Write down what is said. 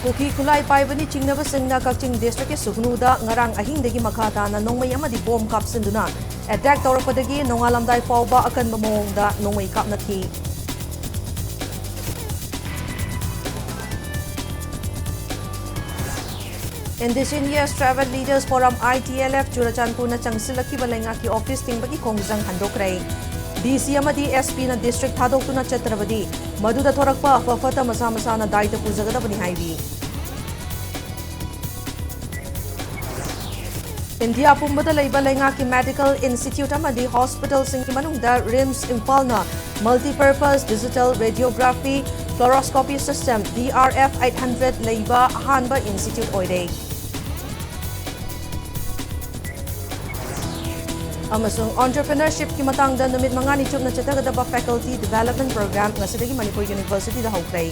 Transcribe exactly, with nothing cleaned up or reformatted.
ꯀꯨꯀꯤ ꯈꯨꯠꯂꯥꯏ ꯄꯥꯏꯕꯅꯤ ꯆꯤꯡꯅꯕꯁꯤꯡꯅ ꯀꯛꯆꯤꯡ district ꯀꯤ ꯁꯨꯒꯅꯨꯗ ꯉꯔꯥꯡ ꯑꯍꯤꯡꯗꯒꯤ ꯃꯈꯥ ꯇꯥꯅ ꯅꯣꯡꯃꯩ ꯑꯃꯗꯤ bomb ꯀꯥꯞꯁꯤꯟꯗꯨꯅ attack ꯇꯧꯔꯛꯄꯗꯒꯤ ꯅꯣꯡꯉꯥꯜꯂꯝꯗꯥꯏ ꯐꯥꯎꯕ ꯑꯀꯟꯕ ꯃꯑꯣꯡꯗ ꯅꯣꯡꯃꯩ ꯀꯥꯞꯅꯈꯤ꯫ Indigenous Tribal Leaders Forum, I T L F, ꯆꯨꯔꯆꯥꯟꯄꯨꯔꯅ ꯆꯪꯁꯤꯜꯂꯛꯈꯤꯕ ꯂꯩꯉꯥꯛꯀꯤ office ꯊꯤꯡꯕꯒꯤ ꯈꯣꯡꯖꯪ ꯍꯟꯗꯣꯛꯈ꯭ꯔꯦ꯫ D C ꯑꯃꯗꯤ S P ꯅ district ꯊꯥꯗꯣꯛꯇꯨꯅ ꯆꯠꯇ꯭ꯔꯕꯗꯤ ꯃꯗꯨꯗ ꯊꯣꯔꯛꯄ ꯑꯐ ꯐꯠꯇ ꯃꯁꯥ ꯃꯁꯥꯅ ꯗꯥꯏꯇ ꯄꯨꯖꯒꯗꯕꯅꯤ ꯍꯥꯏꯔꯤ꯫ ꯏꯟꯗꯤꯌꯥ ꯄꯨꯝꯕꯗ ꯂꯩꯕ ꯂꯩꯉꯥꯛꯀꯤ medical institute ꯑꯃꯗꯤ hospital ꯁꯤꯡꯒꯤ ꯃꯅꯨꯡꯗ RIMS ꯏꯝꯐꯥꯜꯅ multipurpose digital radiography fluoroscopy system, D R F eight hundred, ꯂꯩꯕ ꯑꯍꯥꯟꯕ institute ꯑꯣꯏꯔꯦ꯫ ꯑꯃꯁꯨꯡ entrepreneurship ꯀꯤ ꯃꯇꯥꯡꯗ ꯅꯨꯃꯤꯠ ꯃꯉꯥꯅꯤ ꯆꯨꯞꯅ ꯆꯠꯊꯒꯗꯕ faculty development program ꯉꯁꯤꯗꯒꯤ ꯃꯅꯤꯄꯨꯔ University ꯗ ꯍꯧꯈ꯭ꯔꯦ꯫